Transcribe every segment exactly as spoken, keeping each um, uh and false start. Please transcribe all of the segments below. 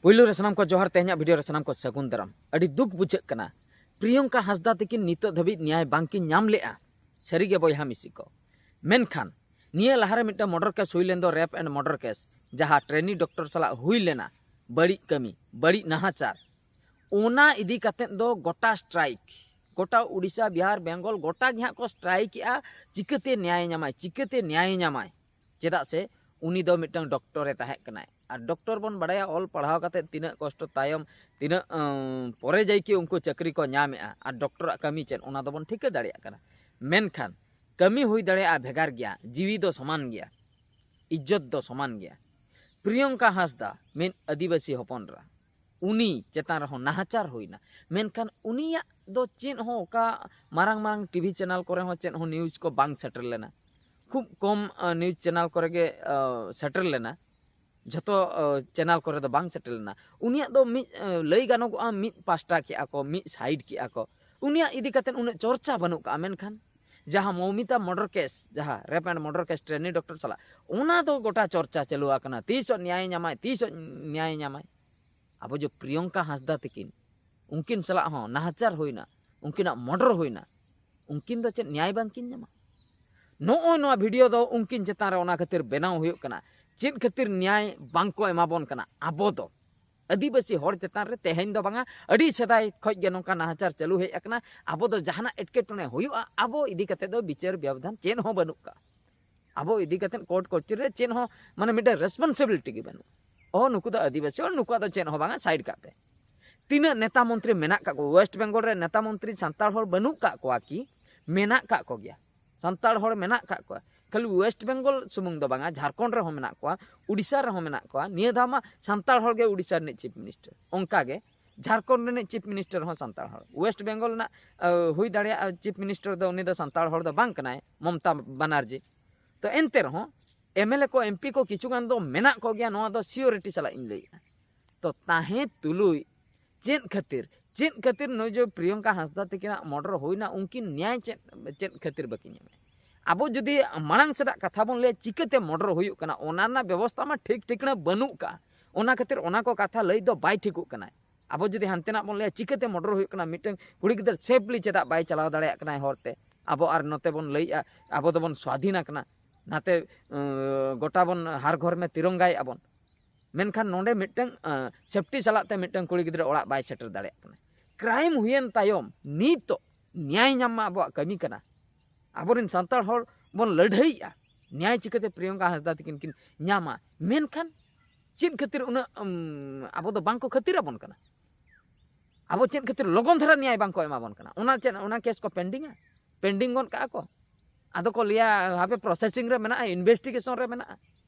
ᱯᱩᱭᱞᱩ ᱨᱮ ᱥᱟᱱᱟᱢ ᱠᱚ ᱡᱚᱦᱟᱨ, ᱛᱮᱦᱮᱧᱟᱜ ᱵᱷᱤᱰᱤᱭᱳ ᱨᱮ ᱥᱟᱱᱟᱢ ᱠᱚ ᱥᱟᱹᱜᱩᱱ ᱫᱟᱨᱟᱢ᱾ ᱟᱹᱰᱤ ᱫᱩᱠ ᱵᱩᱡᱷᱟᱹᱜ ᱠᱟᱱᱟ, ᱯᱨᱤᱭᱚᱝᱠᱟ ᱦᱟᱸᱥᱫᱟ ᱛᱤᱠᱤᱱ ᱱᱤᱛᱚᱜ ᱫᱷᱟᱹᱵᱤᱡ ᱱᱮᱭᱟᱭ ᱵᱟᱝᱠᱤᱱ ᱧᱟᱢ ᱞᱮᱜᱼᱟ᱾ ᱥᱟᱹᱨᱤᱜᱮ ᱵᱚᱭᱦᱟ ᱢᱤᱥᱤ ᱠᱚ, ᱢᱮᱱᱠᱷᱟᱱ ᱱᱤᱭᱟᱹ ᱞᱟᱦᱟᱨᱮ ᱢᱤᱫᱴᱟᱝ ᱢᱚᱨᱰᱟᱨ ᱠᱮᱥ ᱦᱩᱭ ᱞᱮᱱ ᱫᱚ, ᱨᱮᱯ ᱮᱱᱰ ᱢᱚᱨᱰᱟᱨ ᱠᱮᱥ, ᱡᱟᱦᱟᱸ ᱴᱨᱮᱱᱤ ᱰᱚᱠᱴᱚᱨ ᱥᱟᱞᱟᱜ ᱦᱩᱭ ᱞᱮᱱᱟ, ᱵᱟᱹᱲᱤᱡ ᱠᱟᱹᱢᱤ, ᱵᱟᱹᱲᱤᱡ ᱱᱟᱦᱟᱪᱟᱨ, ᱚᱱᱟ ᱤᱫᱤ ᱠᱟᱛᱮᱫ ᱫᱚ ᱜᱚᱴᱟ ᱥᱴᱨᱟᱭᱤᱠ, ᱜᱚᱴᱟ ᱩᱰᱤᱥᱟ, ᱵᱤᱦᱟᱨ, ᱵᱮᱝᱜᱚᱞ, ᱜᱚᱴᱟ ᱜᱮ ᱦᱟᱸᱜ ᱠᱚ ᱥᱴᱨᱟᱭᱤᱠ ᱮᱜᱼᱟ᱾ ᱪᱤᱠᱟᱹᱛᱮ ᱱᱮᱭᱟᱭ ᱧᱟᱢᱟᱭ, ᱪᱤᱠᱟᱹᱛᱮ ᱱᱮᱭᱟᱭ ᱧᱟᱢᱟᱭ? ᱪᱮᱫᱟᱜ ᱥᱮ ᱩᱱᱤ ᱫᱚ ᱢᱤᱫᱴᱟᱝ ᱰᱚᱠᱴᱚᱨᱮ ᱛᱟᱦᱮᱸ ᱠᱟᱱᱟᱭ, ᱟᱨ ᱰᱚᱠᱴᱚᱨ ᱵᱚᱱ ᱵᱟᱲᱟᱭᱟ, ᱚᱞ ᱯᱟᱲᱦᱟᱣ ᱠᱟᱛᱮᱫ ᱛᱤᱱᱟᱹᱜ ᱠᱚᱥᱴᱚ ᱛᱟᱭᱚᱢ, ᱛᱤᱱᱟᱹᱜ ᱩᱸ, ᱯᱚᱨᱮ ᱡᱟᱭᱠᱤ ᱩᱱᱠᱩ ᱪᱟᱹᱠᱨᱤ ᱠᱚ ᱧᱟᱢᱮᱜᱼᱟ, ᱟᱨ ᱰᱚᱠᱴᱚᱨᱟᱜ ᱠᱟᱹᱢᱤ ᱪᱮᱫ, ᱚᱱᱟ ᱫᱚᱵᱚᱱ ᱴᱷᱤᱠᱟᱹ ᱫᱟᱲᱮᱭᱟᱜ ᱠᱟᱱᱟ᱾ ᱢᱮᱱᱠᱷᱟᱱ ᱠᱟᱹᱢᱤ ᱦᱩᱭ ᱫᱟᱲᱮᱭᱟᱜᱼᱟ ᱵᱷᱮᱜᱟᱨ ᱜᱮᱭᱟ, ᱡᱤᱣᱤ ᱫᱚ ᱥᱚᱢᱟᱱ ᱜᱮᱭᱟ, ᱤᱡᱽᱡᱚᱛ ᱫᱚ ᱥᱚᱢᱟᱱ ᱜᱮᱭᱟ᱾ ᱯᱨᱤᱭᱚᱝᱠᱟ ᱦᱟᱸᱥᱫᱟ ᱢᱤᱫ ᱟᱹᱫᱤᱵᱟᱹᱥᱤ ᱦᱚᱯᱚᱱ ᱮᱨᱟ, ᱩᱱᱤ ᱪᱮᱛᱟᱱ ᱨᱮᱦᱚᱸ ᱱᱟᱦᱟᱪᱟᱨ ᱦᱩᱭᱱᱟ, ᱢᱮᱱᱠᱷᱟᱱ ᱩᱱᱤᱭᱟᱜ ᱫᱚ ᱪᱮᱫ ᱦᱚᱸ, ᱚᱠᱟ ᱢᱟᱨᱟᱝ ᱢᱟᱨᱟᱝ ᱴᱤᱵᱷᱤ ᱪᱮᱱᱮᱞ ᱠᱚᱨᱮ ᱦᱚᱸ ᱪᱮᱫ ᱦᱚᱸ ᱱᱤᱭᱩᱡᱽ ᱠᱚ ᱵᱟᱝ ᱥᱮᱴᱮᱨ ᱞᱮᱱᱟ᱾ ᱠᱷᱩᱵ ᱠᱚᱢ, ᱟ, ᱱᱤᱭᱩᱡᱽ ᱪᱮᱱᱮᱞ ᱠᱚᱨᱮ ᱜᱮ, ᱟ, ᱥᱮᱴᱮᱨ ᱞᱮᱱᱟ, ᱡᱷᱚᱛᱚ, ᱟ, ᱪᱮᱱᱮᱞ ᱠᱚᱨᱮ ᱫᱚ ᱵᱟᱝ ᱥᱮᱴᱮᱨ ᱞᱮᱱᱟ᱾ ᱩᱱᱤᱭᱟᱜ ᱫᱚ ᱢᱤᱫ, ᱟ, ᱞᱟᱹᱭ ᱜᱟᱱᱚᱜᱚᱜᱼᱟ, ᱢᱤᱫ ᱯᱟᱥᱴᱟ ᱠᱮᱜᱼᱟ ᱠᱚ, ᱢᱤᱫ ᱥᱟᱭᱤᱰ ᱠᱮᱜᱼᱟ ᱠᱚ, ᱩᱱᱤᱭᱟᱜ ᱤᱫᱤ ᱠᱟᱛᱮᱫ ᱩᱱᱟᱹᱜ ᱪᱚᱨᱪᱟ ᱵᱟᱹᱱᱩᱜ ᱠᱟᱜᱼᱟ᱾ ᱢᱮᱱᱠᱷᱟᱱ ᱡᱟᱦᱟᱸ ᱢᱚᱣᱢᱤᱛᱟ ᱢᱚᱨᱰᱟᱨ ᱠᱮᱥ, ᱡᱟᱦᱟᱸ ᱨᱮᱯ ᱮᱱᱰ ᱢᱚᱨᱰᱟᱨ ᱠᱮᱥ ᱴᱨᱮᱱᱤ ᱰᱚᱠᱴᱚᱨ ᱥᱟᱞᱟᱜ, ᱚᱱᱟ ᱫᱚ ᱜᱚᱴᱟ ᱪᱚᱨᱪᱟ ᱪᱟᱹᱞᱩ ᱟᱠᱟᱱᱟ, ᱛᱤᱥᱚᱜ ᱱᱮᱭᱟᱭ ᱧᱟᱢᱟᱭ, ᱛᱤᱥᱚᱜ ᱱᱮᱭᱟᱭ ᱧᱟᱢᱟᱭ᱾ ᱟᱵᱚ ᱡᱮ ᱯᱨᱤᱭᱚᱝᱠᱟ ᱦᱟᱸᱥᱫᱟ ᱛᱤᱠᱤᱱ, ᱩᱱᱠᱤᱱ ᱥᱟᱞᱟᱜ ᱦᱚᱸ ᱱᱟᱦᱟᱪᱟᱨ ᱦᱩᱭᱱᱟ, ᱩᱱᱠᱤᱱᱟᱜ ᱢᱚᱨᱰᱚᱨ ᱦᱩᱭᱱᱟ, ᱩᱱᱠᱤᱱ ᱫᱚ ᱪᱮᱫ ᱱᱮᱭᱟᱭ ᱵᱟᱝᱠᱤᱱ ᱧᱟᱢᱟ? ᱱᱚᱜᱼᱚᱭ ᱱᱚᱣᱟ ᱵᱷᱤᱰᱤᱭᱳ ᱫᱚ ᱩᱱᱠᱤᱱ ᱪᱮᱛᱟᱱ ᱨᱮ ᱚᱱᱟ ᱠᱷᱟᱹᱛᱤᱨ ᱵᱮᱱᱟᱣ ᱦᱩᱭᱩᱜ ᱠᱟᱱᱟ, ᱪᱮᱫ ᱠᱷᱟᱹᱛᱤᱨ ᱱᱮᱭᱟᱭ ᱵᱟᱝᱠᱚ ᱮᱢᱟ ᱵᱚᱱ ᱠᱟᱱᱟ ᱟᱵᱚ ᱫᱚ᱾ ᱟᱹᱫᱤᱵᱟᱹᱥᱤ ᱦᱚᱲ ᱪᱮᱛᱟᱱ ᱨᱮ ᱛᱮᱦᱮᱧ ᱫᱚ ᱵᱟᱝᱟ, ᱟᱹᱰᱤ ᱥᱮᱫᱟᱭ ᱠᱷᱚᱡ ᱜᱮ ᱱᱚᱝᱠᱟ ᱱᱟᱦᱟᱪᱟᱨ ᱪᱟᱹᱞᱩ ᱦᱮᱡ ᱟᱠᱟᱱᱟ᱾ ᱟᱵᱚ ᱫᱚ ᱡᱟᱦᱟᱱᱟᱜ ᱮᱴᱠᱮᱴᱚᱬᱮ ᱦᱩᱭᱩᱜᱼᱟ, ᱟᱵᱚ ᱤᱫᱤ ᱠᱟᱛᱮ ᱫᱚ ᱵᱤᱪᱟᱹᱨ ᱵᱮᱵᱚᱫᱷᱟᱱ ᱪᱮᱫ ᱦᱚᱸ ᱵᱟᱹᱱᱩᱜ ᱠᱟᱜᱼᱟ᱾ ᱟᱵᱚ ᱤᱫᱤ ᱠᱟᱛᱮ ᱠᱳᱨᱴ ᱠᱚᱪᱟᱹᱨᱤ ᱨᱮ ᱪᱮᱫ ᱦᱚᱸ, ᱢᱟᱱᱮ, ᱢᱤᱫᱴᱮᱱ ᱨᱮᱥᱯᱚᱱᱥᱤᱵᱤᱞᱤᱴᱤ ᱜᱮ ᱵᱟᱹᱱᱩᱜᱼᱟ᱾ ᱚ, ᱱᱩᱠᱩ ᱫᱚ ᱟᱹᱫᱤᱵᱟᱹᱥᱤ ᱦᱚᱲ, ᱱᱩᱠᱩᱣᱟᱜ ᱫᱚ ᱪᱮᱫ ᱦᱚᱸ ᱵᱟᱝᱟ, ᱥᱟᱭᱤᱰ ᱠᱟᱜ ᱯᱮ᱾ ᱛᱤᱱᱟᱹᱜ ᱱᱮᱛᱟ ᱢᱚᱱᱛᱨᱤ ᱢᱮᱱᱟᱜ ᱠᱟᱜ ᱠᱚᱣᱟ, ᱳᱭᱮᱥᱴ ᱵᱮᱝᱜᱚᱞ ᱨᱮ ᱱᱮᱛᱟ ᱢᱚᱱᱛᱨᱤ ᱥᱟᱱᱛᱟᱲ ᱦᱚᱲ ᱵᱟᱹᱱᱩᱜ ᱠᱟᱜ ᱠᱚᱣᱟ ᱠᱤ? ᱢᱮᱱᱟᱜ ᱠᱟᱜ ᱠᱚᱜᱮᱭᱟ, ᱥᱟᱱᱛᱟᱲ ᱦᱚᱲ ᱢᱮᱱᱟᱜ ᱠᱟᱜ ᱠᱚᱣᱟ᱾ ᱠᱷᱟᱹᱞᱤ ᱳᱭᱮᱥᱴ ᱵᱮᱝᱜᱚᱞ ᱥᱩᱢᱩᱝ ᱫᱚ ᱵᱟᱝᱟ, ᱡᱷᱟᱲᱠᱷᱚᱸᱰ ᱨᱮᱦᱚᱸ ᱢᱮᱱᱟᱜ ᱠᱚᱣᱟ, ᱩᱰᱤᱥᱟ ᱨᱮᱦᱚᱸ ᱢᱮᱱᱟᱜ ᱠᱚᱣᱟ᱾ ᱱᱤᱭᱟᱹ ᱫᱷᱟᱣ ᱢᱟ ᱥᱟᱱᱛᱟᱲ ᱦᱚᱲ ᱜᱮ ᱩᱰᱤᱥᱟ ᱨᱤᱱᱤᱡ ᱪᱤᱯ ᱢᱤᱱᱤᱥᱴᱟᱨ, ᱚᱱᱠᱟ ᱜᱮ ᱡᱷᱟᱲᱠᱷᱚᱸᱰ ᱨᱤᱱᱤᱡ ᱪᱤᱯ ᱢᱤᱱᱤᱥᱴᱟᱨ ᱦᱚᱸ ᱥᱟᱱᱛᱟᱲ ᱦᱚᱲ᱾ ᱳᱭᱮᱥᱴ ᱵᱮᱝᱜᱚᱞ ᱨᱮᱱᱟᱜ, ᱟ, ᱦᱩᱭ ᱫᱟᱲᱮᱭᱟᱜᱼᱟ ᱪᱤᱯ ᱢᱤᱱᱤᱥᱴᱟᱨ ᱫᱚ ᱩᱱᱤ ᱫᱚ ᱥᱟᱱᱛᱟᱲ ᱦᱚᱲ ᱫᱚ ᱵᱟᱝ ᱠᱟᱱᱟᱭ, ᱢᱚᱢᱚᱛᱟ ᱵᱟᱱᱟᱨᱡᱤ᱾ ᱛᱚ ᱮᱱᱛᱮ ᱨᱮᱦᱚᱸ ᱮᱢ ᱮᱞ ᱮ ᱠᱚ, ᱮᱢ ᱯᱤ ᱠᱚ ᱠᱤᱪᱷᱩ ᱜᱟᱱ ᱫᱚ ᱢᱮᱱᱟᱜ ᱠᱚᱜᱮᱭᱟ, ᱱᱚᱣᱟ ᱫᱚ ᱥᱤᱭᱳᱨᱤᱴᱤ ᱥᱟᱞᱟᱜ ᱤᱧ ᱞᱟᱹᱭᱮᱜᱼᱟ᱾ ᱛᱚ ᱛᱟᱦᱮᱸ ᱛᱩᱞᱩᱡ ᱪᱮᱫ ᱠᱷᱟᱹᱛᱤᱨ, ᱪᱮᱫ ᱠᱷᱟᱹᱛᱤᱨ ᱱᱩᱭ ᱡᱮ ᱯᱨᱤᱭᱚᱝᱠᱟ ᱦᱟᱸᱥᱫᱟ ᱛᱤᱠᱤᱱᱟᱜ ᱢᱚᱨᱰᱚᱨ ᱦᱩᱭᱱᱟ, ᱩᱱᱠᱤᱱ ᱱᱮᱭᱟᱭ ᱪᱮᱫ, ᱪᱮᱫ ᱠᱷᱟᱹᱛᱤᱨ ᱵᱟᱹᱠᱤᱱ ᱧᱟᱢᱮᱫ? ᱟᱵᱚ ᱡᱩᱫᱤ ᱢᱟᱲᱟᱝ ᱥᱮᱫᱟᱜ ᱠᱟᱛᱷᱟ ᱵᱚᱱ ᱞᱟᱹᱭᱟ, ᱪᱤᱠᱟᱹᱛᱮ ᱢᱚᱨᱰᱚᱨ ᱦᱩᱭᱩᱜ ᱠᱟᱱᱟ, ᱚᱱᱟ ᱨᱮᱱᱟᱜ ᱵᱮᱵᱚᱥᱛᱷᱟ ᱢᱟ ᱴᱷᱤᱠ ᱴᱷᱤᱠᱟᱹᱱᱟ ᱵᱟᱹᱱᱩᱜ ᱠᱟᱜᱼᱟ᱾ ᱚᱱᱟ ᱠᱷᱟᱹᱛᱤᱨ ᱚᱱᱟ ᱠᱚ ᱠᱟᱛᱷᱟ ᱞᱟᱹᱭ ᱫᱚ ᱵᱟᱭ ᱴᱷᱤᱠᱚᱜ ᱠᱟᱱᱟ᱾ ᱟᱵᱚ ᱡᱩᱫᱤ ᱦᱟᱱᱛᱮ ᱱᱟᱜ ᱵᱚᱱ ᱞᱟᱹᱭᱟ, ᱪᱤᱠᱟᱹᱛᱮ ᱢᱚᱨᱰᱚᱨ ᱦᱩᱭᱩᱜ ᱠᱟᱱᱟ, ᱢᱤᱫᱴᱟᱝ ᱠᱩᱲᱤ ᱜᱤᱫᱟᱹᱨ ᱥᱮᱯᱷᱞᱤ ᱪᱮᱫᱟᱜ ᱵᱟᱭ ᱪᱟᱞᱟᱣ ᱫᱟᱲᱮᱭᱟᱜ ᱠᱟᱱᱟᱭ ᱦᱚᱨᱛᱮ? ᱟᱵᱚ ᱟᱨ ᱱᱚᱛᱮ ᱵᱚᱱ ᱞᱟᱹᱭᱮᱜᱼᱟ, ᱟᱵᱚ ᱫᱚᱵᱚᱱ ᱥᱣᱟᱫᱷᱤᱱ ᱟᱠᱟᱱᱟ, ᱱᱟᱛᱮ ᱜᱚᱴᱟ ᱵᱚᱱ ᱦᱟᱨ ᱜᱷᱚᱨ ᱢᱮ ᱛᱤᱨᱚᱝᱜᱟᱭᱮᱜᱼᱟ ᱵᱚᱱ᱾ ᱢᱮᱱᱠᱷᱟᱱ ᱱᱚᱰᱮ ᱢᱤᱫᱴᱟᱝ ᱥᱮᱯᱴᱤ ᱥᱟᱞᱟᱜ ᱛᱮ ᱢᱤᱫᱴᱟᱝ ᱠᱩᱲᱤ ᱜᱤᱫᱽᱨᱟᱹ ᱚᱲᱟᱜ ᱵᱟᱭ ᱥᱮᱴᱮᱨ ᱫᱟᱲᱮᱭᱟᱜ ᱠᱟᱱᱟ᱾ ᱠᱨᱟᱭᱤᱢ ᱦᱩᱭᱮᱱ ᱛᱟᱭᱚᱢ ᱱᱤᱛᱚᱜ ᱱᱮᱭᱟᱭ ᱧᱟᱢ ᱢᱟ ᱟᱵᱚᱣᱟᱜ ᱠᱟᱹᱢᱤ ᱠᱟᱱᱟ᱾ ᱟᱵᱚᱨᱮᱱ ᱥᱟᱱᱛᱟᱲ ᱦᱚᱲ ᱵᱚᱱ ᱞᱟᱹᱲᱦᱟᱹᱭᱮᱜᱼᱟ, ᱱᱮᱭᱟᱭ ᱪᱤᱠᱟᱹᱛᱮ ᱯᱨᱤᱭᱚᱝᱠᱟ ᱦᱟᱸᱥᱫᱟ ᱛᱟᱹᱠᱤᱱ ᱠᱤᱱ ᱧᱟᱢᱟ? ᱢᱮᱱᱠᱷᱟᱱ ᱪᱮᱫ ᱠᱷᱟᱹᱛᱤᱨ ᱩᱱᱟᱹᱜ ᱟᱵᱚ ᱫᱚ ᱵᱟᱝ ᱠᱚ ᱠᱷᱟᱹᱛᱤᱨ ᱟᱵᱚᱱ ᱠᱟᱱᱟ? ᱟᱵᱚ ᱪᱮᱫ ᱠᱷᱟᱹᱛᱤᱨ ᱞᱚᱜᱚᱱ ᱫᱷᱟᱨᱟ ᱱᱮᱭᱟᱭ ᱵᱟᱝ ᱠᱚ ᱮᱢᱟ ᱵᱚᱱ ᱠᱟᱱᱟ? ᱚᱱᱟ ᱪᱮᱫ, ᱚᱱᱟ ᱠᱮᱥ ᱠᱚ ᱯᱮᱱᱰᱤᱝᱟ, ᱯᱮᱱᱰᱤᱝ ᱜᱚᱫ ᱠᱟᱜᱼᱟ ᱠᱚ᱾ ᱟᱫᱚ ᱠᱚ ᱞᱟᱹᱭᱟ, ᱦᱟᱯᱮ ᱯᱨᱚᱥᱮᱥᱤᱝ ᱨᱮ ᱢᱮᱱᱟᱜᱼᱟ, ᱤᱱᱵᱷᱮᱥᱴᱤᱜᱮᱥᱚᱱ ᱨᱮ ᱢᱮᱱᱟᱜᱼᱟ᱾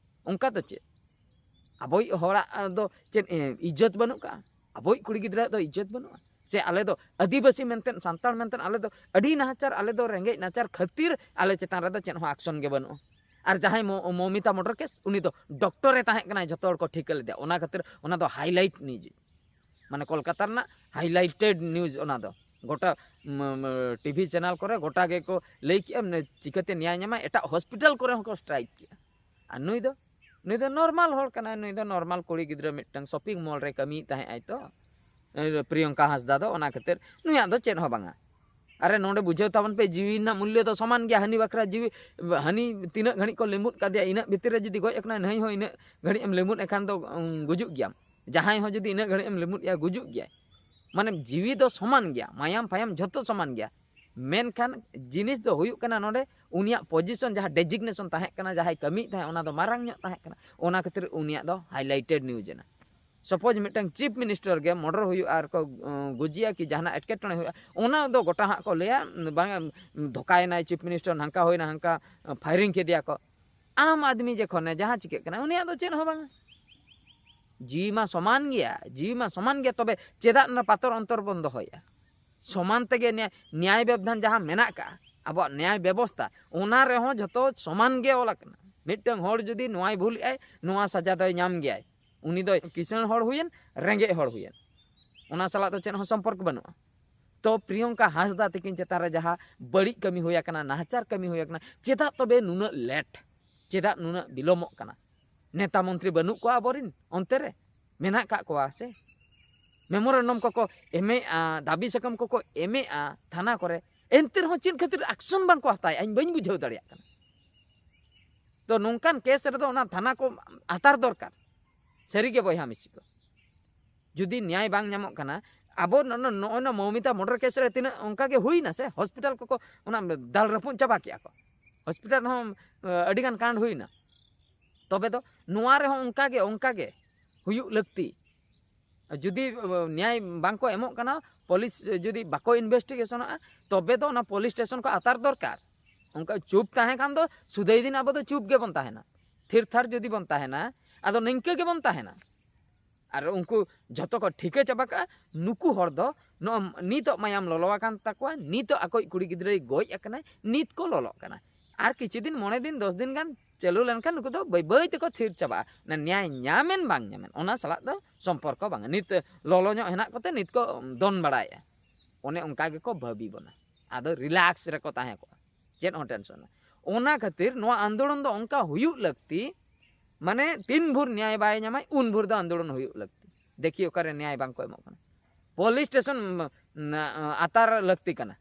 ᱚᱱᱠᱟ ᱫᱚ ᱪᱮᱫ? ᱟᱵᱚᱭᱤᱡ ᱦᱚᱲᱟᱜ ᱫᱚ ᱪᱮᱫ ᱤᱡᱽᱡᱚᱛ ᱵᱟᱹᱱᱩᱜ ᱠᱟᱜᱼᱟ? ᱟᱵᱚᱭᱤᱡ ᱠᱩᱲᱤ ᱜᱤᱫᱽᱨᱟᱹᱣᱟᱜ ᱫᱚ ᱤᱡᱽᱡᱚᱛ ᱵᱟᱹᱱᱩᱜᱼᱟ? ᱥᱮ ᱟᱞᱮ ᱫᱚ ᱟᱹᱫᱤᱵᱟᱹᱥᱤ ᱢᱮᱱᱛᱮ, ᱥᱟᱱᱛᱟᱲ ᱢᱮᱱᱛᱮ ᱟᱞᱮ ᱫᱚ ᱟᱹᱰᱤ ᱱᱟᱦᱟᱪᱟᱨ, ᱟᱞᱮ ᱫᱚ ᱨᱮᱸᱜᱮᱡ ᱱᱟᱪᱟᱨ ᱠᱷᱟᱹᱛᱤᱨ ᱟᱞᱮ ᱪᱮᱛᱟᱱ ᱨᱮᱫᱚ ᱪᱮᱫ ᱦᱚᱸ ᱟᱠᱥᱚᱱ ᱜᱮ ᱵᱟᱹᱱᱩᱜᱼᱟ? ᱟᱨ ᱡᱟᱦᱟᱸᱭ ᱢᱚ-, ᱢᱚᱢᱤᱛᱟ ᱢᱚᱴᱚᱨ ᱠᱮᱥ, ᱩᱱᱤ ᱫᱚ ᱰᱚᱠᱴᱚᱨᱮ ᱛᱟᱦᱮᱸ ᱠᱟᱱᱟᱭ, ᱡᱷᱚᱛᱚ ᱦᱚᱲ ᱠᱚ ᱴᱷᱤᱠᱟᱹ ᱞᱮᱫᱮᱭᱟ, ᱚᱱᱟ ᱠᱷᱟᱹᱛᱤᱨ ᱚᱱᱟ ᱫᱚ ᱦᱟᱭᱞᱟᱭᱤᱴ ᱱᱤᱭᱩᱡᱽ, ᱢᱟᱱᱮ ᱠᱳᱞᱠᱟᱛᱟ ᱨᱮᱱᱟᱜ ᱦᱟᱭᱞᱟᱭᱤᱴᱮᱰ ᱱᱤᱭᱩᱡᱽ ᱚᱱᱟ ᱫᱚ᱾ ᱜᱚᱴᱟ ᱴᱤᱵᱷᱤ ᱪᱮᱱᱮᱞ ᱠᱚᱨᱮ ᱜᱚᱴᱟ ᱜᱮᱠᱚ ᱞᱟᱹᱭ ᱠᱮᱜᱼᱟ, ᱢᱟᱱᱮ ᱪᱤᱠᱟᱹᱛᱮ ᱱᱮᱭᱟᱭ ᱧᱟᱢᱟ, ᱮᱴᱟᱜ ᱦᱚᱥᱯᱤᱴᱟᱞ ᱠᱚᱨᱮ ᱦᱚᱸᱠᱚ ᱥᱴᱨᱟᱭᱤᱠ ᱠᱮᱜᱼᱟ᱾ ᱟᱨ ᱱᱩᱭ ᱫᱚ, ᱱᱩᱭ ᱫᱚ ᱱᱚᱨᱢᱟᱞ ᱦᱚᱲ ᱠᱟᱱᱟᱭ, ᱱᱩᱭ ᱫᱚ ᱱᱚᱨᱢᱟᱞ ᱠᱩᱲᱤ ᱜᱤᱫᱽᱨᱟᱹ, ᱢᱤᱫᱴᱟᱝ ᱥᱚᱯᱤᱝ ᱢᱚᱞ ᱨᱮ ᱠᱟᱹᱢᱤᱭᱮᱫ ᱛᱟᱦᱮᱸᱜ ᱟᱭ ᱛᱚ, ᱮ, ᱯᱨᱤᱭᱚᱝᱠᱟ ᱦᱟᱸᱥᱫᱟ ᱫᱚ, ᱚᱱᱟ ᱠᱷᱟᱹᱛᱤᱨ ᱱᱩᱭᱟᱜ ᱫᱚ ᱪᱮᱫ ᱦᱚᱸ ᱵᱟᱝᱟ᱾ ᱟᱨᱮ ᱱᱚᱰᱮ ᱵᱩᱡᱷᱟᱹᱣ ᱛᱟᱵᱚᱱ ᱯᱮ, ᱡᱤᱣᱤ ᱨᱮᱱᱟᱜ ᱢᱩᱞᱞᱚ ᱫᱚ ᱥᱚᱢᱟᱱ ᱜᱮᱭᱟ᱾ ᱦᱟᱹᱱᱤ ᱵᱟᱠᱷᱨᱟ ᱡᱤᱣᱤ, ᱦᱟᱹᱱᱤ ᱛᱤᱱᱟᱹᱜ ᱜᱷᱟᱹᱲᱤᱡ ᱠᱚ ᱞᱤᱢᱩᱫ ᱠᱟᱫᱮᱭᱟ, ᱤᱱᱟᱹᱜ ᱵᱷᱤᱛᱤᱨ ᱨᱮ ᱡᱩᱫᱤ ᱜᱚᱡ ᱟᱠᱟᱱᱟᱭ, ᱱᱟᱹᱭ ᱦᱚᱸ ᱤᱱᱟᱹᱜ ᱜᱷᱟᱹᱲᱤᱡ ᱮᱢ ᱞᱤᱢᱩᱫ ᱮ ᱠᱷᱟᱱ ᱫᱚ, ᱩᱸ, ᱜᱩᱡᱩᱜ ᱜᱮᱭᱟᱢ᱾ ᱡᱟᱦᱟᱸᱭ ᱦᱚᱸ ᱡᱩᱫᱤ ᱤᱱᱟᱹᱜ ᱜᱷᱟᱹᱲᱤᱡ ᱮᱢ ᱞᱤᱢᱩᱫ ᱮᱭᱟ, ᱜᱩᱡᱩᱜ ᱜᱮᱭᱟᱭ᱾ ᱢᱟᱱᱮ ᱡᱤᱣᱤ ᱫᱚ ᱥᱚᱢᱟᱱ ᱜᱮᱭᱟ, ᱢᱟᱭᱟᱢ ᱯᱷᱟᱭᱟᱢ ᱡᱷᱚᱛᱚ ᱥᱚᱢᱟᱱ ᱜᱮᱭᱟ᱾ ᱢᱮᱱᱠᱷᱟᱱ ᱡᱤᱱᱤᱥ ᱫᱚ ᱦᱩᱭᱩᱜ ᱠᱟᱱᱟ ᱱᱚᱰᱮ ᱩᱱᱤᱭᱟᱜ ᱯᱚᱡᱤᱥᱚᱱ, ᱡᱟᱦᱟᱸ ᱰᱮᱡᱤᱜᱱᱮᱥᱚᱱ ᱛᱟᱦᱮᱸ ᱠᱟᱱᱟ, ᱡᱟᱦᱟᱸᱭ ᱠᱟᱹᱢᱤᱭᱮᱫ ᱛᱟᱦᱮᱸᱫ, ᱚᱱᱟ ᱫᱚ ᱢᱟᱨᱟᱝ ᱧᱚᱜ ᱛᱟᱦᱮᱸ ᱠᱟᱱᱟ, ᱚᱱᱟ ᱠᱷᱟᱹᱛᱤᱨ ᱩᱱᱤᱭᱟᱜ ᱫᱚ ᱦᱟᱭᱞᱟᱭᱴᱮᱰ ᱱᱤᱭᱩᱡᱽ ᱮᱱᱟ᱾ ᱥᱟᱯᱳᱡᱽ ᱢᱤᱫᱴᱟᱝ ᱪᱤᱯ ᱢᱤᱱᱤᱥᱴᱟᱨ ᱜᱮ ᱢᱚᱨᱰᱚᱨ ᱦᱩᱭᱩᱜᱼᱟ ᱟᱨ ᱠᱚ, ᱩᱸ, ᱜᱚᱡᱮᱭᱟ ᱠᱤ ᱡᱟᱦᱟᱱᱟᱜ ᱮᱴᱠᱮᱴᱚᱬᱮ ᱦᱩᱭᱩᱜᱼᱟ, ᱚᱱᱟ ᱫᱚ ᱜᱚᱴᱟ ᱦᱟᱸᱜ ᱠᱚ ᱞᱟᱹᱭᱟ, ᱵᱟᱝ, ᱫᱷᱚᱠᱟᱭᱮᱱᱟᱭ ᱪᱤᱯ ᱢᱤᱱᱤᱥᱴᱟᱨ, ᱱᱟᱝᱠᱟ ᱦᱩᱭᱱᱟ, ᱦᱟᱝᱠᱟ ᱯᱷᱟᱭᱨᱤᱝ ᱠᱮᱫᱮᱭᱟ ᱠᱚ᱾ ᱟᱢ ᱟᱫᱢᱤ ᱡᱚᱠᱷᱚᱱᱮ ᱡᱟᱦᱟᱸ ᱪᱤᱠᱟᱹᱜ ᱠᱟᱱᱟ, ᱩᱱᱤᱭᱟᱜ ᱫᱚ ᱪᱮᱫ ᱦᱚᱸ ᱵᱟᱝᱟ᱾ ᱡᱤᱣᱤ ᱢᱟ ᱥᱚᱢᱟᱱ ᱜᱮᱭᱟ, ᱡᱤᱣᱤ ᱢᱟ ᱥᱚᱢᱟᱱ ᱜᱮᱭᱟ, ᱛᱚᱵᱮ ᱪᱮᱫᱟᱜ ᱚᱱᱟ ᱯᱟᱛᱚᱨ ᱚᱱᱛᱚᱨ ᱵᱚᱱ ᱫᱚᱦᱚᱭᱟ? ᱥᱚᱢᱟᱱ ᱛᱮᱜᱮ ᱱᱮᱭᱟᱭ, ᱱᱮᱭᱟᱭ ᱵᱮᱵᱽᱫᱷᱟᱱ ᱡᱟᱦᱟᱸ ᱢᱮᱱᱟᱜ ᱠᱟᱜᱼᱟ, ᱟᱵᱚᱣᱟᱜ ᱱᱮᱭᱟᱭ ᱵᱮᱵᱚᱥᱛᱷᱟ, ᱚᱱᱟ ᱨᱮᱦᱚᱸ ᱡᱷᱚᱛᱚ ᱥᱚᱢᱟᱱ ᱜᱮ ᱚᱞ ᱟᱠᱟᱱᱟ᱾ ᱢᱤᱫᱴᱟᱝ ᱦᱚᱲ ᱡᱩᱫᱤ ᱱᱚᱣᱟᱭ ᱵᱷᱩᱞᱮᱜᱼᱟᱭ, ᱱᱚᱣᱟ ᱥᱟᱡᱟ ᱫᱚᱭ ᱧᱟᱢ ᱜᱮᱭᱟᱭ᱾ ᱩᱱᱤ ᱫᱚ ᱠᱤᱥᱟᱹᱬ ᱦᱚᱲ ᱦᱩᱭᱮᱱ, ᱨᱮᱸᱜᱮᱡ ᱦᱚᱲ ᱦᱩᱭᱮᱱ, ᱚᱱᱟ ᱥᱟᱞᱟᱜ ᱫᱚ ᱪᱮᱫ ᱦᱚᱸ ᱥᱚᱢᱯᱚᱨᱠ ᱵᱟᱹᱱᱩᱜᱼᱟ᱾ ᱛᱚ ᱯᱨᱤᱭᱚᱝᱠᱟ ᱦᱟᱸᱥᱫᱟ ᱛᱤᱠᱤᱱ ᱪᱮᱛᱟᱱ ᱨᱮ ᱡᱟᱦᱟᱸ ᱵᱟᱹᱲᱤᱡ ᱠᱟᱹᱢᱤ ᱦᱩᱭ ᱟᱠᱟᱱᱟ, ᱱᱟᱦᱟᱪᱟᱨ ᱠᱟᱹᱢᱤ ᱦᱩᱭ ᱟᱠᱟᱱᱟ, ᱪᱮᱫᱟᱜ ᱛᱚᱵᱮ ᱱᱩᱱᱟᱹᱜ ᱞᱮᱴ? ᱪᱮᱫᱟᱜ ᱱᱩᱱᱟᱹᱜ ᱵᱤᱞᱚᱢᱚᱜ ᱠᱟᱱᱟ? ᱱᱮᱛᱟ ᱢᱚᱱᱛᱨᱤ ᱵᱟᱹᱱᱩᱜ ᱠᱚᱣᱟ ᱟᱵᱚᱨᱤᱱ ᱚᱱᱛᱮ ᱨᱮ? ᱢᱮᱱᱟᱜ ᱠᱟᱜ ᱠᱚᱣᱟ ᱥᱮ? ᱢᱮᱢᱳᱨᱮᱱᱰᱟᱢ ᱠᱚᱠᱚ ᱮᱢᱮᱜᱼᱟ, ᱫᱟᱹᱵᱤ ᱥᱟᱠᱟᱢ ᱠᱚᱠᱚ ᱮᱢᱮᱜᱼᱟ ᱛᱷᱟᱱᱟ ᱠᱚᱨᱮ, ᱮᱱᱛᱮ ᱨᱮᱦᱚᱸ ᱪᱮᱫ ᱠᱷᱟᱹᱛᱤᱨ ᱟᱠᱥᱚᱱ ᱵᱟᱝᱠᱚ ᱦᱟᱛᱟᱣᱮᱜᱼᱟ, ᱤᱧ ᱵᱟᱹᱧ ᱵᱩᱡᱷᱟᱹᱣ ᱫᱟᱲᱮᱭᱟᱜ ᱠᱟᱱᱟ᱾ ᱛᱚ ᱱᱚᱝᱠᱟᱱ ᱠᱮᱥ ᱨᱮᱫᱚ ᱚᱱᱟ ᱛᱷᱟᱱᱟ ᱠᱚ ᱟᱛᱟᱨ ᱫᱚᱨᱠᱟᱨ᱾ ᱥᱟᱹᱨᱤᱜᱮ ᱵᱚᱭᱦᱟ ᱢᱤᱥᱤ ᱠᱚ, ᱡᱩᱫᱤ ᱱᱮᱭᱟᱭ ᱵᱟᱝ ᱧᱟᱢᱚᱜ ᱠᱟᱱᱟ, ᱟᱵᱚ ᱱᱚ-, ᱱᱚ-, ᱱᱚᱜᱼᱚᱭ ᱱᱚᱣᱟ ᱢᱚᱣᱢᱤᱛᱟ ᱢᱚᱨᱰᱟᱨ ᱠᱮᱥ ᱨᱮ ᱛᱤᱱᱟᱹᱜ ᱚᱱᱠᱟ ᱜᱮ ᱦᱩᱭᱱᱟ ᱥᱮ, ᱦᱚᱥᱯᱤᱴᱟᱞ ᱠᱚᱠᱚ ᱚᱱᱟ ᱫᱟᱞ ᱨᱟᱹᱯᱩᱫ ᱪᱟᱵᱟ ᱠᱮᱜᱼᱟ ᱠᱚ, ᱦᱚᱥᱯᱤᱴᱟᱞ ᱨᱮᱦᱚᱸ ᱟᱹᱰᱤᱜᱟᱱ ᱠᱟᱱᱰ ᱦᱩᱭᱱᱟ᱾ ᱛᱚᱵᱮ ᱫᱚ ᱱᱚᱣᱟ ᱨᱮᱦᱚᱸ ᱚᱱᱠᱟ ᱜᱮ, ᱚᱱᱠᱟ ᱜᱮ ᱦᱩᱭᱩᱜ ᱞᱟᱹᱠᱛᱤ᱾ ᱡᱩᱫᱤ ᱱᱮᱭᱟᱭ ᱵᱟᱝᱠᱚ ᱮᱢᱚᱜ ᱠᱟᱱᱟ, ᱯᱩᱞᱤᱥ ᱡᱩᱫᱤ ᱵᱟᱠᱚ ᱤᱱᱵᱷᱮᱥᱴᱤᱜᱮᱥᱚᱱᱚᱜᱼᱟ, ᱛᱚᱵᱮ ᱫᱚ ᱚᱱᱟ ᱯᱩᱞᱤᱥ ᱥᱴᱮᱥᱚᱱ ᱠᱚ ᱟᱛᱟᱨ ᱫᱚᱨᱠᱟᱨ᱾ ᱚᱱᱠᱟ ᱪᱩᱯ ᱛᱟᱦᱮᱸ ᱠᱷᱟᱱ ᱫᱚ ᱥᱩᱫᱟᱹᱭ ᱫᱤᱱ ᱟᱵᱚ ᱫᱚ ᱪᱩᱯ ᱜᱮᱵᱚᱱ ᱛᱟᱦᱮᱱᱟ, ᱛᱷᱤᱨ ᱛᱷᱟᱨ ᱡᱩᱫᱤ ᱵᱚᱱ ᱛᱟᱦᱮᱱᱟ, ᱟᱫᱚ ᱱᱤᱝᱠᱟᱹ ᱜᱮᱵᱚᱱ ᱛᱟᱦᱮᱱᱟ᱾ ᱟᱨ ᱩᱱᱠᱩ ᱡᱷᱚᱛᱚ ᱠᱚ ᱴᱷᱤᱠᱟᱹ ᱪᱟᱵᱟ ᱠᱟᱜᱼᱟ, ᱱᱩᱠᱩ ᱦᱚᱲ ᱫᱚ ᱱᱚᱜᱼᱚ ᱱᱤᱛᱚᱜ ᱢᱟᱭᱟᱢ ᱞᱚᱞᱚ ᱟᱠᱟᱱ ᱛᱟᱠᱚᱣᱟ, ᱱᱤᱛᱚᱜ ᱟᱠᱚᱭᱤᱡ ᱠᱩᱲᱤ ᱜᱤᱫᱽᱨᱟᱹᱭ ᱜᱚᱡ ᱟᱠᱟᱱᱟᱭ, ᱱᱤᱛ ᱠᱚ ᱞᱚᱞᱚᱜ ᱠᱟᱱᱟ᱾ ᱟᱨ ᱠᱤᱪᱷᱩ ᱫᱤᱱ, ᱢᱚᱬᱮ ᱫᱤᱱ, ᱫᱚᱥ ᱫᱤᱱ ᱜᱟᱱ ᱪᱟᱹᱞᱩ ᱞᱮᱱᱠᱷᱟᱱ ᱱᱩᱠᱩ ᱫᱚ ᱵᱟᱹᱭ ᱵᱟᱹᱭ ᱛᱮᱠᱚ ᱛᱷᱤᱨ ᱪᱟᱵᱟᱜᱼᱟ᱾ ᱚᱱᱟ ᱱᱮᱭᱟᱭ ᱧᱟᱢᱮᱱ ᱵᱟᱝ ᱧᱟᱢᱮᱱ, ᱚᱱᱟ ᱥᱟᱞᱟᱜ ᱫᱚ ᱥᱚᱢᱯᱚᱨᱠᱚ ᱵᱟᱝ᱾ ᱱᱤᱛ ᱞᱚᱞᱚ ᱧᱚᱜ ᱦᱮᱱᱟᱜ ᱠᱚᱛᱮ ᱱᱤᱛ ᱠᱚ ᱫᱚᱱ ᱵᱟᱲᱟᱭᱮᱫᱼᱟ, ᱚᱱᱮ ᱚᱱᱠᱟ ᱜᱮᱠᱚ ᱵᱷᱟᱹᱵᱤ ᱵᱚᱱᱟ᱾ ᱟᱫᱚ ᱨᱤᱞᱟᱠᱥ ᱨᱮᱠᱚ ᱛᱟᱦᱮᱸ ᱠᱚᱜᱼᱟ, ᱪᱮᱫ ᱦᱚᱸ ᱴᱮᱱᱥᱚᱱ ᱵᱟᱝ᱾ ᱚᱱᱟ ᱠᱷᱟᱹᱛᱤᱨ ᱱᱚᱣᱟ ᱟᱱᱫᱳᱞᱚᱱ ᱫᱚ ᱚᱱᱠᱟ ᱦᱩᱭᱩᱜ ᱞᱟᱹᱠᱛᱤ, ᱢᱟᱱᱮ ᱛᱤᱱ ᱵᱷᱳᱨ ᱱᱮᱭᱟᱭ ᱵᱟᱭ ᱧᱟᱢᱟᱭ, ᱩᱱ ᱵᱷᱳᱨ ᱫᱚ ᱟᱱᱫᱳᱞᱚᱱ ᱦᱩᱭᱩᱜ ᱞᱟᱹᱠᱛᱤ᱾ ᱫᱮᱠᱷᱤ ᱚᱠᱟᱨᱮ ᱱᱮᱭᱟᱭ ᱵᱟᱝ ᱠᱚ ᱮᱢᱚᱜ ᱠᱟᱱᱟ᱾ ᱯᱩᱞᱤᱥ ᱥᱴᱮᱥᱚᱱ, ᱩᱢ, ᱟᱛᱟᱨ ᱞᱟᱹᱠᱛᱤ ᱠᱟᱱᱟ᱾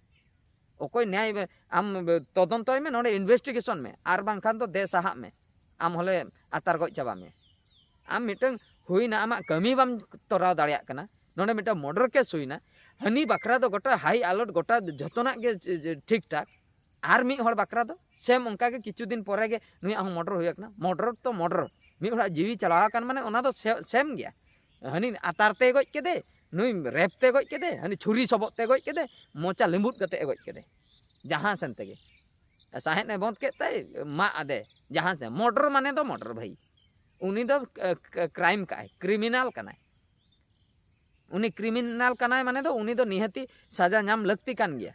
ᱚᱠᱚᱭ ᱱᱮᱭᱟᱭ ᱵᱮ-, ᱟᱢ ᱵᱮ-, ᱛᱚᱫᱚᱱᱛᱚᱭ ᱢᱮ, ᱱᱚᱰᱮ ᱤᱱᱵᱷᱮᱥᱴᱤᱜᱮᱥᱚᱱ ᱢᱮ, ᱟᱨ ᱵᱟᱝᱠᱷᱟᱱ ᱫᱚ ᱫᱮ ᱥᱟᱦᱟᱜ ᱢᱮ, ᱟᱢ ᱦᱚᱞᱮ ᱟᱛᱟᱨ ᱜᱚᱡ ᱪᱟᱵᱟ ᱢᱮᱭᱟ᱾ ᱟᱢ ᱢᱤᱫᱴᱟᱝ ᱦᱩᱭᱱᱟ, ᱟᱢᱟᱜ ᱠᱟᱹᱢᱤ ᱵᱟᱢ ᱛᱚᱨᱟᱣ ᱫᱟᱲᱮᱭᱟᱜ ᱠᱟᱱᱟ, ᱱᱚᱰᱮ ᱢᱤᱫᱴᱟᱝ ᱢᱚᱨᱰᱟᱨ ᱠᱮᱥ ᱦᱩᱭᱱᱟ, ᱦᱟᱹᱱᱤ ᱵᱟᱠᱷᱨᱟ ᱫᱚ ᱜᱚᱴᱟ ᱦᱟᱭ ᱟᱞᱟᱨᱴ, ᱜᱚᱴᱟ ᱡᱷᱚᱛᱚᱱᱟᱜ ᱜᱮ ᱡᱮ, ᱡᱮ, ᱴᱷᱤᱠ ᱴᱷᱟᱠ, ᱟᱨ ᱢᱤᱫ ᱦᱚᱲ ᱵᱟᱠᱷᱨᱟ ᱫᱚ ᱥᱮᱢ ᱚᱱᱠᱟ ᱜᱮ ᱠᱤᱪᱷᱩ ᱫᱤᱱ ᱯᱚᱨᱮ ᱜᱮ ᱱᱩᱭᱟᱜ ᱦᱚᱸ ᱢᱚᱨᱰᱟᱨ ᱦᱩᱭ ᱟᱠᱟᱱᱟ᱾ ᱢᱚᱨᱰᱟᱨ ᱛᱚ ᱢᱚᱨᱰᱟᱨ, ᱢᱤᱫ ᱦᱚᱲᱟᱜ ᱡᱤᱣᱤ ᱪᱟᱞᱟᱣ ᱟᱠᱟᱱ ᱢᱟᱱᱮ ᱚᱱᱟ ᱫᱚ ᱥᱮ-, ᱥᱮᱢ ᱜᱮᱭᱟ᱾ ᱦᱟᱹᱱᱤ ᱟᱛᱟᱨ ᱛᱮ ᱜᱚᱡ ᱠᱮᱫᱮ, ᱱᱩᱭ ᱨᱮᱯ ᱛᱮ ᱜᱚᱡ ᱠᱮᱫᱮ, ᱦᱟᱹᱱᱤ ᱪᱷᱩᱨᱤ ᱥᱚᱵᱚᱜ ᱛᱮ ᱜᱚᱡ ᱠᱮᱫᱮ, ᱢᱚᱪᱟ ᱞᱤᱸᱵᱩᱫ ᱠᱟᱛᱮ ᱮ ᱜᱚᱡ ᱠᱮᱫᱮ, ᱡᱟᱦᱟᱸ ᱥᱮᱱ ᱛᱮᱜᱮ᱾ ᱥᱟᱦᱮᱫ ᱮ ᱵᱚᱸᱫ ᱠᱮᱫ ᱛᱟᱭ, ᱢᱟᱜ ᱟᱫᱮ, ᱡᱟᱦᱟᱸ ᱥᱮᱱ᱾ ᱢᱚᱨᱰᱟᱨ ᱢᱟᱱᱮ ᱫᱚ ᱢᱚᱨᱰᱟᱨ ᱵᱷᱟᱹᱭ, ᱩᱱᱤ ᱫᱚ ᱠᱨᱟᱭᱤᱢ ᱠᱟᱜᱼᱟᱭ, ᱠᱨᱤᱢᱤᱱᱟᱞ ᱠᱟᱱᱟᱭ᱾ ᱩᱱᱤ ᱠᱨᱤᱢᱤᱱᱟᱞ ᱠᱟᱱᱟᱭ ᱢᱟᱱᱮ ᱫᱚ ᱩᱱᱤ ᱫᱚ ᱱᱤᱦᱟᱹᱛᱤ ᱥᱟᱡᱟ ᱧᱟᱢ ᱞᱟᱹᱠᱛᱤ ᱠᱟᱱ ᱜᱮᱭᱟ᱾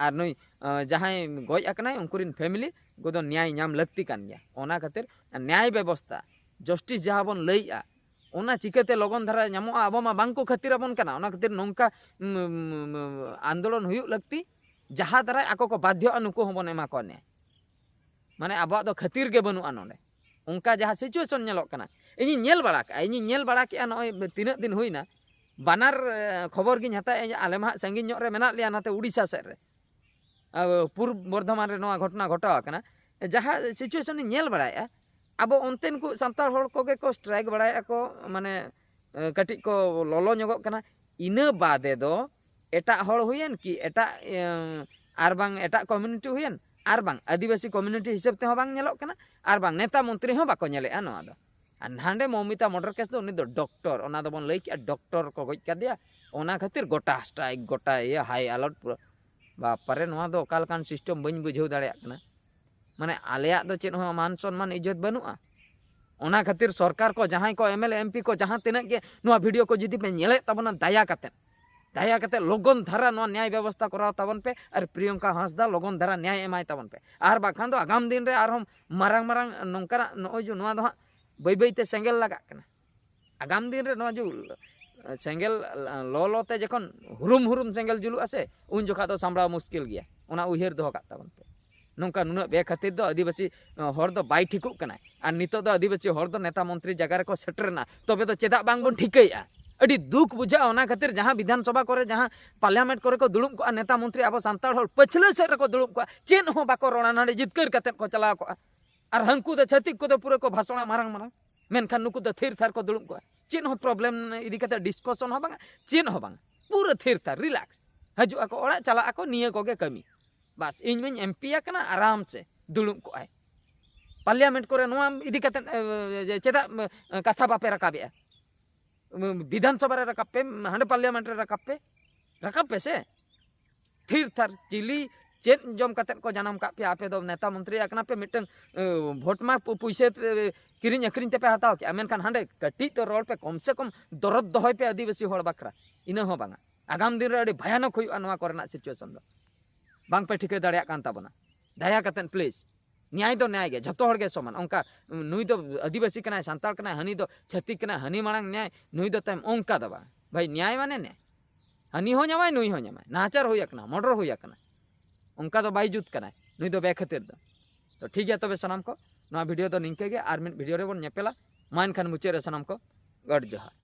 ᱟᱨ ᱱᱩᱭ, ᱟᱸ, ᱡᱟᱦᱟᱸᱭ ᱜᱚᱡ ᱟᱠᱟᱱᱟᱭ, ᱩᱱᱠᱩ ᱨᱤᱱ ᱯᱷᱮᱢᱤᱞᱤ ᱩᱱᱠᱩ ᱫᱚ ᱱᱮᱭᱟᱭ ᱧᱟᱢ ᱞᱟᱹᱠᱛᱤ ᱠᱟᱱ ᱜᱮᱭᱟ᱾ ᱚᱱᱟ ᱠᱷᱟᱹᱛᱤᱨ ᱱᱮᱭᱟᱭ ᱵᱮᱵᱚᱥᱛᱷᱟ, ᱡᱟᱥᱴᱤᱥ ᱡᱟᱦᱟᱸ ᱵᱚᱱ ᱞᱟᱹᱭᱮᱜᱼᱟ, ᱚᱱᱟ ᱪᱤᱠᱟᱹᱛᱮ ᱞᱚᱜᱚᱱ ᱫᱷᱟᱨᱟ ᱧᱟᱢᱚᱜᱼᱟ? ᱟᱵᱚ ᱢᱟ ᱵᱟᱝ ᱠᱚ ᱠᱷᱟᱹᱛᱤᱨ ᱟᱵᱚᱱ ᱠᱟᱱᱟ᱾ ᱚᱱᱟ ᱠᱷᱟᱹᱛᱤᱨ ᱱᱚᱝᱠᱟ, ᱩᱢ, ᱩᱢ, ᱩᱢ, ᱟᱱᱫᱳᱞᱚᱱ ᱦᱩᱭᱩᱜ ᱞᱟᱹᱠᱛᱤ, ᱡᱟᱦᱟᱸ ᱫᱟᱨᱟᱭ ᱟᱠᱚ ᱠᱚ ᱵᱟᱫᱽᱫᱷᱚᱜᱼᱟ, ᱱᱩᱠᱩ ᱦᱚᱸᱵᱚᱱ ᱮᱢᱟ ᱠᱚᱣᱟ ᱱᱮᱭᱟᱭ᱾ ᱢᱟᱱᱮ ᱟᱵᱚᱣᱟᱜ ᱫᱚ ᱠᱷᱟᱹᱛᱤᱨ ᱜᱮ ᱵᱟᱹᱱᱩᱜᱼᱟ ᱱᱚᱰᱮ᱾ ᱚᱱᱠᱟ ᱡᱟᱦᱟᱸ situation ᱧᱮᱞᱚᱜ ᱠᱟᱱᱟ, ᱤᱧᱤᱧ ᱧᱮᱞ ᱵᱟᱲᱟ ᱠᱟᱜᱼᱟ, ᱤᱧᱤᱧ ᱧᱮᱞ ᱵᱟᱲᱟ ᱠᱮᱜᱼᱟ, ᱱᱚᱜᱼᱚᱭ ᱛᱤᱱᱟᱹᱜ ᱫᱤᱱ ᱦᱩᱭᱱᱟ, ᱵᱟᱱᱟᱨ ᱮ, ᱠᱷᱚᱵᱚᱨ ᱜᱤᱧ ᱦᱟᱛᱟᱣᱮᱫᱼᱟ᱾ ᱟᱞᱮ ᱢᱟ ᱦᱟᱸᱜ ᱥᱟᱺᱜᱤᱧ ᱧᱚᱜ ᱨᱮ ᱢᱮᱱᱟᱜ ᱞᱮᱭᱟ, ᱱᱟᱛᱮ ᱩᱲᱤᱥᱥᱟ ᱥᱮᱫ ᱨᱮ, ᱟ, ᱯᱩᱨᱵ ᱵᱚᱨᱫᱷᱚᱢᱟᱱ ᱨᱮ ᱱᱚᱣᱟ ᱜᱷᱚᱴᱚᱱᱟ ᱜᱷᱚᱴᱟᱣ ᱟᱠᱟᱱᱟ᱾ ᱡᱟᱦᱟᱸ situation ᱤᱧ ᱧᱮᱞ ᱵᱟᱲᱟᱭᱮᱫᱼᱟ, ᱟᱵᱚ ᱚᱱᱛᱮᱱ ᱠᱚ ᱥᱟᱱᱛᱟᱲ ᱦᱚᱲ ᱠᱚᱜᱮ ᱠᱚ strike ᱵᱟᱲᱟᱭᱮᱫᱼᱟ ᱠᱚ, ᱢᱟᱱᱮ ᱮ, ᱠᱟᱹᱴᱤᱡ ᱠᱚ ᱞᱚᱞᱚ ᱧᱚᱜᱚᱜ ᱠᱟᱱᱟ᱾ ᱤᱱᱟᱹ ᱵᱟᱫᱮ ᱫᱚ ᱮᱴᱟᱜ ᱦᱚᱲ ᱦᱩᱭᱮᱱ ᱠᱤ, ᱮᱴᱟᱜ ᱮ, ᱟᱨ ᱵᱟᱝ ᱮᱴᱟᱜ community ᱦᱩᱭᱮᱱ, ᱟᱨ ᱵᱟᱝ ᱟᱹᱫᱤᱵᱟᱹᱥᱤ community ᱦᱤᱥᱟᱹᱵ ᱛᱮᱦᱚᱸ ᱵᱟᱝ ᱧᱮᱞᱚᱜ ᱠᱟᱱᱟ, ᱟᱨ ᱵᱟᱝ ᱱᱮᱛᱟ ᱢᱚᱱᱛᱨᱤ ᱦᱚᱸ ᱵᱟᱠᱚ ᱧᱮᱞᱮᱜᱼᱟ ᱱᱚᱣᱟ ᱫᱚ᱾ ᱟᱨ ᱱᱟᱸᱰᱮ ᱢᱚᱢᱤᱛᱟ murder case ᱫᱚ ᱩᱱᱤ ᱫᱚ doctor, ᱚᱱᱟ ᱫᱚᱵᱚᱱ ᱞᱟᱹᱭ ᱠᱮᱜᱼᱟ, doctor ᱠᱚ ᱜᱚᱡ ᱠᱟᱫᱮᱭᱟ, ᱚᱱᱟ ᱠᱷᱟᱹᱛᱤᱨ ᱜᱚᱴᱟ strike, ᱜᱚᱴᱟ ᱤᱭᱟᱹ high alert ᱯᱩᱨᱟᱹ᱾ ᱵᱟᱯᱟᱨᱮ, ᱱᱚᱣᱟ ᱫᱚ ᱚᱠᱟ ᱞᱮᱠᱟᱱ system ᱵᱟᱹᱧ ᱵᱩᱡᱷᱟᱹᱣ ᱫᱟᱲᱮᱭᱟᱜ ᱠᱟᱱᱟ᱾ ᱢᱟᱱᱮ ᱟᱞᱮᱭᱟᱜ ᱫᱚ ᱪᱮᱫ ᱦᱚᱸ ᱢᱟᱱ ᱥᱚᱱᱢᱟᱱ ᱤᱡᱽᱡᱚᱛ ᱵᱟᱹᱱᱩᱜᱼᱟ? ᱚᱱᱟ ᱠᱷᱟᱹᱛᱤᱨ ᱥᱚᱨᱠᱟᱨ ᱠᱚ, ᱡᱟᱦᱟᱸᱭ ᱠᱚ MLA MP ᱠᱚ, ᱡᱟᱦᱟᱸ ᱛᱤᱱᱟᱹᱜ ᱜᱮ ᱱᱚᱣᱟ video ᱠᱚ ᱡᱩᱫᱤ ᱯᱮ ᱧᱮᱞᱮᱫ ᱛᱟᱵᱚᱱᱟ, ᱫᱟᱭᱟ ᱠᱟᱛᱮ, ᱫᱟᱭᱟ ᱠᱟᱛᱮ ᱞᱚᱜᱚᱱ ᱫᱷᱟᱨᱟ ᱱᱚᱣᱟ ᱱᱮᱭᱟᱭ ᱵᱮᱵᱚᱥᱛᱷᱟ ᱠᱚᱨᱟᱣ ᱛᱟᱵᱚᱱ ᱯᱮ ᱟᱨ ᱯᱨᱤᱭᱚᱝᱠᱟ ᱦᱟᱸᱥᱫᱟ ᱞᱚᱜᱚᱱ ᱫᱷᱟᱨᱟ ᱱᱮᱭᱟᱭ ᱮᱢᱟᱭ ᱛᱟᱵᱚᱱ ᱯᱮ᱾ ᱟᱨ ᱵᱟᱠᱷᱟᱱ ᱫᱚ ᱟᱜᱟᱢ ᱫᱤᱱ ᱨᱮ ᱟᱨᱦᱚᱸ ᱢᱟᱨᱟᱝ ᱢᱟᱨᱟᱝ ᱱᱚᱝᱠᱟᱱᱟᱜ ᱱᱚᱜᱼᱚᱭ ᱡᱮ ᱱᱚᱣᱟ ᱫᱚ ᱦᱟᱸᱜ ᱵᱟᱹᱭ ᱵᱟᱹᱭ ᱛᱮ ᱥᱮᱸᱜᱮᱞ ᱞᱟᱜᱟᱜ ᱠᱟᱱᱟ᱾ ᱟᱜᱟᱢ ᱫᱤᱱ ᱨᱮ ᱱᱚᱣᱟ ᱡᱮ ᱥᱮᱸᱜᱮᱞ ᱞᱚ ᱞᱚ ᱛᱮ ᱡᱚᱠᱷᱚᱱ ᱦᱩᱨᱩᱢ ᱦᱩᱨᱩᱢ ᱥᱮᱸᱜᱮᱞ ᱡᱩᱞᱩᱜᱼᱟ ᱥᱮ, ᱩᱱ ᱡᱚᱠᱷᱟ ᱫᱚ ᱥᱟᱢᱵᱲᱟᱣ ᱢᱩᱥᱠᱤᱞ ᱜᱮᱭᱟ᱾ ᱚᱱᱟ ᱩᱭᱦᱟᱹᱨ ᱫᱚᱦᱚ ᱠᱟᱜ ᱛᱟᱵᱚᱱ ᱯᱮ᱾ ᱱᱚᱝᱠᱟ ᱱᱩᱱᱟᱹᱜ ᱵᱮᱠᱷᱟᱹᱛᱤᱨ ᱫᱚ ᱟᱹᱫᱤᱵᱟᱹᱥᱤ ᱦᱚᱲ ᱫᱚ ᱵᱟᱭ ᱴᱷᱤᱠᱚᱜ ᱠᱟᱱᱟᱭ᱾ ᱟᱨ ᱱᱤᱛᱚᱜ ᱫᱚ ᱟᱹᱫᱤᱵᱟᱹᱥᱤ ᱦᱚᱲ ᱫᱚ ᱱᱮᱛᱟ ᱢᱚᱱᱛᱨᱤ ᱡᱟᱭᱜᱟ ᱨᱮᱠᱚ ᱥᱮᱴᱮᱨᱮᱱᱟ, ᱛᱚᱵᱮ ᱫᱚ ᱪᱮᱫᱟᱜ ᱵᱟᱝ ᱵᱚᱱ ᱴᱷᱤᱠᱟᱹᱭᱮᱜᱼᱟ? ᱟᱹᱰᱤ ᱫᱩᱠ ᱵᱩᱡᱷᱟᱹᱜᱼᱟ᱾ ᱚᱱᱟ ᱠᱷᱟᱹᱛᱤᱨ ᱡᱟᱦᱟᱸ ᱵᱤᱫᱷᱟᱱ ᱥᱚᱵᱷᱟ ᱠᱚᱨᱮ, ᱡᱟᱦᱟᱸ parliament ᱠᱚᱨᱮ ᱠᱚ ᱫᱩᱲᱩᱵ ᱠᱚᱜᱼᱟ ᱱᱮᱛᱟ ᱢᱚᱱᱛᱨᱤ, ᱟᱵᱚ ᱥᱟᱱᱛᱟᱲ ᱦᱚᱲ ᱯᱟᱹᱪᱷᱞᱟᱹ ᱥᱮᱫ ᱨᱮᱠᱚ ᱫᱩᱲᱩᱵ ᱠᱚᱜᱼᱟ, ᱪᱮᱫ ᱦᱚᱸ ᱵᱟᱠᱚ ᱨᱚᱲᱟ, ᱱᱚᱰᱮ ᱡᱤᱛᱠᱟᱹᱨ ᱠᱟᱛᱮᱫ ᱠᱚ ᱪᱟᱞᱟᱣ ᱠᱚᱜᱼᱟ᱾ ᱟᱨ ᱦᱟᱹᱱᱠᱩ ᱫᱚ ᱪᱷᱟᱹᱛᱤᱠ ᱠᱚᱫᱚ ᱯᱩᱨᱟᱹ ᱠᱚ ᱵᱷᱟᱥᱚᱬᱟ ᱢᱟᱨᱟᱝ ᱢᱟᱨᱟᱝ, ᱢᱮᱱᱠᱷᱟᱱ ᱱᱩᱠᱩ ᱫᱚ ᱛᱷᱤᱨ ᱛᱷᱟᱨ ᱠᱚ ᱫᱩᱲᱩᱵ ᱠᱚᱜᱼᱟ᱾ ᱪᱮᱫ ᱦᱚᱸ problem ᱤᱫᱤ ᱠᱟᱛᱮ discussion ᱦᱚᱸ ᱵᱟᱝᱟ, ᱪᱮᱫ ᱦᱚᱸ ᱵᱟᱝᱟ, ᱯᱩᱨᱟᱹ ᱛᱷᱤᱨ ᱛᱷᱟᱨ relax᱾ ᱦᱤᱡᱩᱜ ᱟᱠᱚ ᱚᱲᱟᱜ, ᱪᱟᱞᱟᱜ ᱟᱠᱚ, ᱱᱤᱭᱟᱹ ᱠᱚᱜᱮ ᱠᱟᱹᱢᱤ᱾ ᱵᱟᱥ, ᱤᱧ ᱢᱟᱧ MP ᱟᱠᱟᱱᱟ, ᱟᱨᱟᱢ ᱥᱮ ᱫᱩᱲᱩᱵ ᱠᱚᱜᱼᱟᱭ᱾ parliament ᱠᱚᱨᱮ ᱱᱚᱣᱟ ᱤᱫᱤ ᱠᱟᱛᱮ, ᱮ, ᱪᱮᱫᱟᱜ, ᱮ, ᱠᱟᱛᱷᱟ ᱵᱟᱯᱮ ᱨᱟᱠᱟᱵᱮᱜᱼᱟ? ᱵᱤᱫᱷᱟᱱ ᱥᱚᱵᱷᱟ ᱨᱮ ᱨᱟᱠᱟᱵ ᱯᱮ, ᱦᱟᱸᱰᱮ parliament ᱨᱮ ᱨᱟᱠᱟᱵ ᱯᱮ, ᱨᱟᱠᱟᱵ ᱯᱮ ᱥᱮ᱾ ᱛᱷᱤᱨ ᱛᱷᱟᱨ ᱪᱤᱞᱤ ᱪᱮᱫ ᱡᱚᱢ ᱠᱟᱛᱮᱫ ᱠᱚ ᱡᱟᱱᱟᱢ ᱠᱟᱜ ᱯᱮᱭᱟ? ᱟᱯᱮ ᱫᱚ ᱱᱮᱛᱟ ᱢᱚᱱᱛᱨᱤ ᱟᱠᱟᱱᱟ ᱯᱮ, ᱢᱤᱫᱴᱟᱝ, ᱮ, ᱵᱷᱳᱴ ᱢᱟ ᱯᱩ-, ᱯᱩᱭᱥᱟᱹ ᱛᱮ, ᱠᱤᱨᱤᱧ ᱟᱹᱠᱷᱨᱤᱧ ᱛᱮᱯᱮ ᱦᱟᱛᱟᱣ ᱠᱮᱜᱼᱟ, ᱢᱮᱱᱠᱷᱟᱱ ᱦᱟᱸᱰᱮ ᱠᱟᱹᱴᱤᱡ ᱛᱚ ᱨᱚᱲ ᱯᱮ, ᱠᱚᱢ ᱥᱮ ᱠᱚᱢ ᱫᱚᱨᱚᱫ ᱫᱚᱦᱚᱭ ᱯᱮ ᱟᱹᱫᱤᱵᱟᱹᱥᱤ ᱦᱚᱲ ᱵᱟᱠᱷᱨᱟ᱾ ᱤᱱᱟᱹ ᱦᱚᱸ ᱵᱟᱝᱟ᱾ ᱟᱜᱟᱢ ᱫᱤᱱ ᱨᱮ ᱟᱹᱰᱤ ᱵᱷᱚᱭᱟᱱᱚᱠ ᱦᱩᱭᱩᱜᱼᱟ ᱱᱚᱣᱟ ᱠᱚᱨᱮᱱᱟᱜ situation ᱫᱚ᱾ ᱵᱟᱝ ᱯᱮ ᱴᱷᱤᱠᱟᱹ ᱫᱟᱲᱮᱭᱟᱜ ᱠᱟᱱ ᱛᱟᱵᱚᱱᱟ᱾ ᱫᱟᱭᱟ ᱠᱟᱛᱮᱫ please, ᱱᱮᱭᱟᱭ ᱫᱚ ᱱᱮᱭᱟᱭ ᱜᱮ, ᱡᱷᱚᱛᱚ ᱦᱚᱲ ᱜᱮ ᱥᱚᱢᱟᱱ᱾ ᱚᱱᱠᱟ ᱱᱩᱭ ᱫᱚ ᱟᱹᱫᱤᱵᱟᱹᱥᱤ ᱠᱟᱱᱟᱭ, ᱥᱟᱱᱛᱟᱲ ᱠᱟᱱᱟᱭ, ᱦᱟᱹᱱᱤ ᱫᱚ ᱪᱷᱟᱹᱛᱤᱠ ᱠᱟᱱᱟᱭ, ᱦᱟᱹᱱᱤ ᱢᱟᱲᱟᱝ ᱱᱮᱭᱟᱭ, ᱱᱩᱭ ᱫᱚ ᱛᱟᱭᱚᱢ, ᱚᱱᱠᱟ ᱫᱚ ᱵᱟᱝ᱾ ᱵᱷᱟᱹᱭ, ᱱᱮᱭᱟᱭ ᱢᱟᱱᱮ ᱱᱮᱭᱟᱭ᱾ ᱦᱟᱹᱱᱤ ᱦᱚᱸ ᱧᱟᱢᱟᱭ, ᱱᱩᱭ ᱦᱚᱸ ᱧᱟᱢᱟᱭ᱾ ᱱᱟᱦᱟᱪᱟᱨ ᱦᱩᱭ ᱟᱠᱟᱱᱟ, murder ᱦᱩᱭ ᱟᱠᱟᱱᱟ, ᱚᱱᱠᱟ ᱫᱚ ᱵᱟᱭ ᱡᱩᱛ ᱠᱟᱱᱟᱭ ᱱᱩᱭ ᱫᱚ ᱵᱮᱠᱷᱟᱹᱛᱤᱨ ᱫᱚ᱾ ᱛᱚ ᱴᱷᱤᱠ ᱜᱮᱭᱟ ᱛᱚᱵᱮ ᱥᱟᱱᱟᱢ ᱠᱚ, ᱱᱚᱣᱟ ᱵᱷᱤᱰᱤᱭᱳ ᱫᱚ ᱱᱤᱝᱠᱟᱹ ᱜᱮ, ᱟᱨ ᱢᱤᱫ ᱵᱷᱤᱰᱤᱭᱳ ᱨᱮᱵᱚᱱ ᱧᱮᱯᱮᱞᱟ᱾ ᱢᱟ ᱮᱱᱠᱷᱟᱱ ᱢᱩᱪᱟᱹᱫ ᱨᱮ ᱥᱟᱱᱟᱢ ᱠᱚ ᱜᱚᱰ ᱡᱚᱦᱟᱨ᱾